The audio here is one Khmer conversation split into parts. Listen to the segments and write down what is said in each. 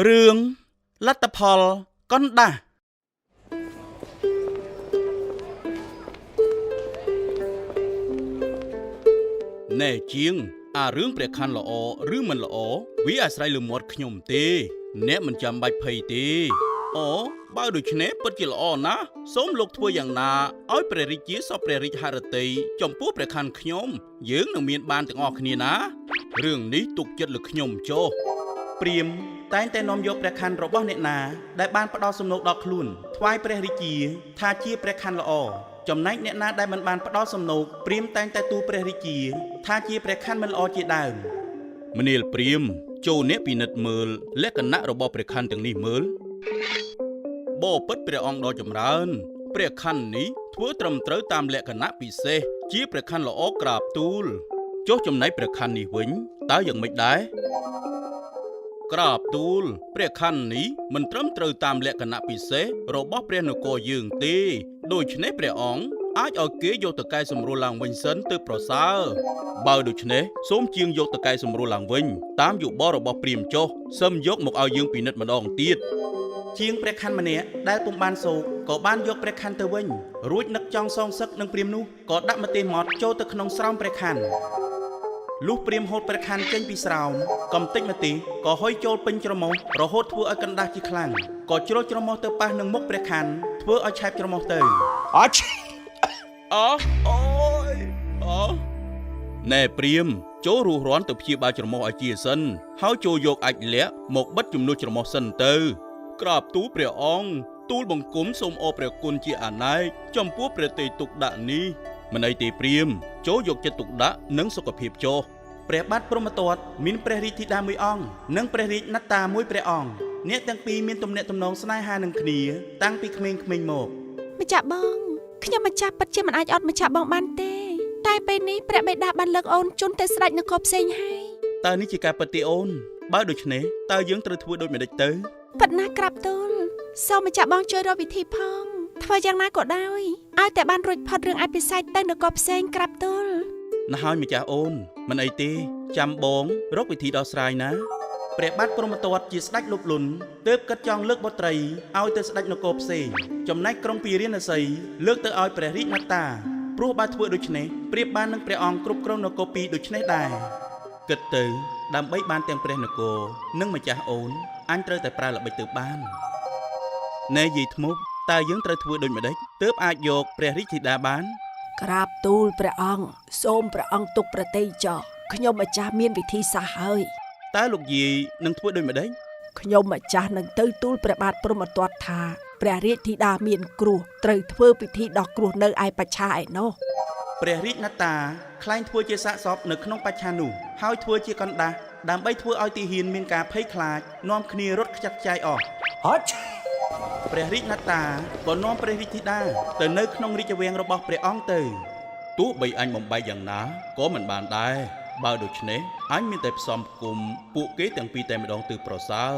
រឿងលទ្ធផលកណ្ដាស់ណែជាង អារឿងព្រះខ័នល្អឬមិនល្អវាអាស្រ័យលើមាត់ខ្ញុំទេ អ្នកមិនចាំបាច់ភ័យទេអូបើដូច្នេះពិតជាល្អណាស់សូមលោកធ្វើយ៉ាងណាឲ្យព្រះរាជាសពព្រះរាជហឫទ័យចំពោះព្រះខ័នខ្ញុំ យើងនឹងមានបានទាំងអស់គ្នាណារឿងនេះទុកចិត្តលើខ្ញុំចុះ ព្រាមតែងតែនាំយកព្រះខ័នរបស់អ្នកណាដែលបានផ្ដល់សំណូកដល់ខ្លួនថ្វាយព្រះរាជាថាជាព្រះខ័នល្អចំណែកអ្នកណាដែលមិនបានផ្ដល់សំណូកព្រាមតែងតែទូលព្រះរាជាថាជាព្រះខ័នមិនល្អជាដើមមនាលព្រាមចូលអ្នកពិនិត្យមើលលក្ខណៈរបស់ព្រះខ័នទាំងនេះមើលបបិទ្ធព្រះអង្គដ៏ចម្រើនព្រះខ័ននេះធ្វើត្រឹមត្រូវតាមលក្ខណៈពិសេសជាព្រះខ័នល្អក្រាបទូលចុះចំណែកព្រះខ័ននេះវិញតើយ៉ាងម៉េចដែរ ក្រាបទូលព្រះខ័ននេះមិនត្រឹមត្រូវតាមលក្ខណៈពិសេសរបស់ព្រះនគរយើងទេដូច្នេះព្រះអង្គអាចឲ្យគេយកទៅកែសម្រួលឡើងវិញសិនទើបប្រសើរបើដូច្នេះសូមជាងយកទៅកែសម្រួលឡើងវិញតាមយោបល់របស់ព្រាហ្មណ៍ចុះសឹមយកមកឲ្យយើងពិនិត្យម្ដងទៀតជាងព្រះខ័នម្នាក់ដែលពុំបានសោកក៏បានយកព្រះខ័នទៅវិញរួចនឹកចង់សងសឹកនឹងព្រាហ្មណ៍នោះក៏ដាក់ម្ទេសម៉ត់ចូលទៅក្នុងស្រោមព្រះខ័ន លុះព្រាមហូតព្រះខ័នចេញពីស្រោមកំតិចម្ទេសក៏ហុយចូលពេញច្រមុះរហូតធ្វើឲ្យកណ្ដាស់ជាខ្លាំងក៏ជ្រុលច្រមុះទៅប៉ះនឹងមុខព្រះខ័នធ្វើឲ្យឆែបច្រមុះទៅអឆអអូយអណែព្រាមចូលរស់រាន់ទៅព្យាបាលច្រមុះឲ្យជាសិនហើយចូលយកអាចលាក់មកបិទជំនួសច្រមុះសិនទៅក្រាបទូលព្រះអង្គទូលបង្គំសូមអរព្រះគុណជាអនេកចំពោះព្រះទេទុកដាក់នេះមិនអីទេព្រាមចូលយកចិត្តទុកដាក់និងសុខភាពចុះ ព្រះបាទព្រហ្មទត្តមានព្រះរាជធីតាមួយអង្គនិងព្រះរាជណត្តាមួយព្រះអង្គអ្នកទាំងពីរមានទំនាក់ទំនងស្នេហានឹងគ្នាតាំងពីក្មេងៗមក ម្ចាស់បងខ្ញុំម្ចាស់ពិតជាមិនអាចអត់ម្ចាស់បងបានទេតែពេលនេះព្រះបិតាបានលើកអូនជូនទៅស្ដេចនគរផ្សេងហើយ តើនេះជាការពិតទេអូនបើដូច្នេះតើយើងត្រូវធ្វើដូចម្តេចទៅ ពិតណាស់ក្រាបទូលសូមម្ចាស់បងជួយរកវិធីផងធ្វើយ៉ាងណាក៏ដោយឲ្យតែបានរួចផុតរឿងអភិសេកទៅនគរផ្សេងក្រាបទូល ណាស់ហើយម្ចាស់អូនមិនអីទេចាំបងរកវិធីដោះស្រាយណាព្រះបាទព្រហ្មទត្តជាស្ដេចលោភលន់ទើបគិតចង់លើកបុត្រីឲ្យទៅស្ដេចនគរផ្សេងចំណែកក្រុងពិរាណសីលើកទៅឲ្យព្រះរាជណត្តាព្រោះបើធ្វើដូច្នេះប្រៀបបាននឹងព្រះអង្គគ្រប់គ្រងនគរពីរដូច្នេះដែរគិតទៅដើម្បីបានទាំងព្រះនគរនិងម្ចាស់អូនអញត្រូវតែប្រើល្បិចទៅបានណែយាយធ្មប់តើយើងត្រូវធ្វើដូចម្តេចទើបអាចយកព្រះរាជធីតាបាន ក្រាបទូលព្រះអង្គសូមព្រះអង្គទុកប្រតិយចោះខ្ញុំម្ចាស់មានវិធីសាស្ត្រហើយ តើលោកយាយនឹងធ្វើដូចម្តេច ខ្ញុំម្ចាស់នឹងទៅទូលព្រះបាទព្រហ្មទត្តថាព្រះរាជធីតាមានគ្រោះត្រូវធ្វើពិធីដោះគ្រោះនៅឯបច្ឆាឯណោះ ព្រះរាជណត្តាក្លែងធ្វើជាសាកសពនៅក្នុងបច្ឆានោះហើយធ្វើជាកណ្ដាស់ដើម្បីធ្វើឲ្យទាហានមានការភ័យខ្លាចនាំគ្នារត់ខ្ចាត់ខ្ចាយអស់ ហត់ ព្រះរាជណត្តាក៏នាំព្រះរាជធីតាទៅនៅក្នុងរាជវាំងរបស់ព្រះអង្គទៅទោះបីអញបំបែកយ៉ាងណាក៏មិនបានដែរបើដូច្នេះអញមានតែផ្សំផ្គុំពួកគេទាំងពីរតែម្ដងទើបប្រសើរ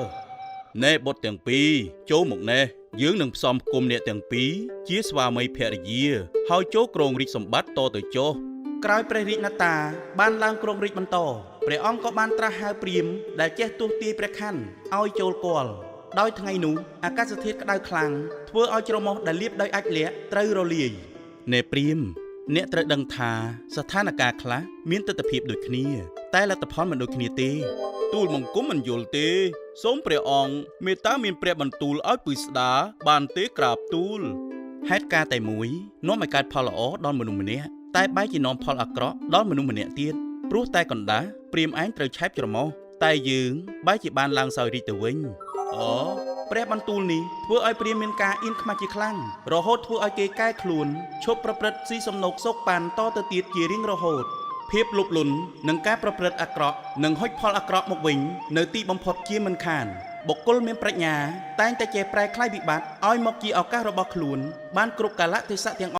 ណែបុត្រទាំងពីរចូលមកណែយើងនឹងផ្សំផ្គុំអ្នកទាំងពីរជាស្វាមីភរិយាហើយចូលគ្រងរាជសម្បត្តិតទៅចុះ ក្រោយព្រះរាជណត្តាបានឡើងគ្រងរាជបន្តព្រះអង្គក៏បានត្រាស់ហៅព្រាហ្មណ៍ដែលចេះទស្សន៍ទាយព្រះខ័នឲ្យចូលគាល់ដោយថ្ងៃនោះអាកាសធាតុក្តៅខ្លាំងធ្វើឲ្យច្រមុះដែលលាបដោយអាចមលាក់ត្រូវរលាយណែព្រាហ្មណ៍អ្នកត្រូវដឹងថាស្ថានភាពខ្លះមានទិដ្ឋភាពដូចគ្នា តែលទ្ធផលមិនដូចគ្នាទេទូលបង្គំមិនយល់ទេសូមព្រះអង្គមេត្តាមានព្រះបន្ទូលឲ្យពឺស្ដាបានទេក្រាបទូលហេតុការណ៍តែមួយនាំឲ្យកើតផលល្អដល់មនុស្សម្នាក់តែបែរជានាំផលអាក្រក់ដល់មនុស្សម្នាក់ទៀតព្រោះតែកណ្ដាស់ព្រាហ្មណ៍ឯងត្រូវឆែបច្រមុះតែយើងបែរជាបានឡើងសោយរាជទៅវិញអូព្រះបន្ទូលនេះធ្វើឲ្យព្រាហ្មណ៍មានការអៀនខ្មាស់ជាខ្លាំងរហូតធ្វើឲ្យគេកែខ្លួនឈប់ប្រព្រឹត្តស៊ីសំណូកសូកប៉ាន់តទៅទៀតជារៀងរហូតភាពលុបលុននិងការប្រព្រឹត្តអាក្រក់នឹងហុចផលអាក្រក់មកវិញនៅទីបំផុតជាមិនខានបុគ្គលមានប្រាជ្ញាតែងតែចេះប្រែក្លាយវិបត្តិឲ្យមកជាឱកាសរបស់ខ្លួនបានគ្រប់កាលៈទេសៈទាំង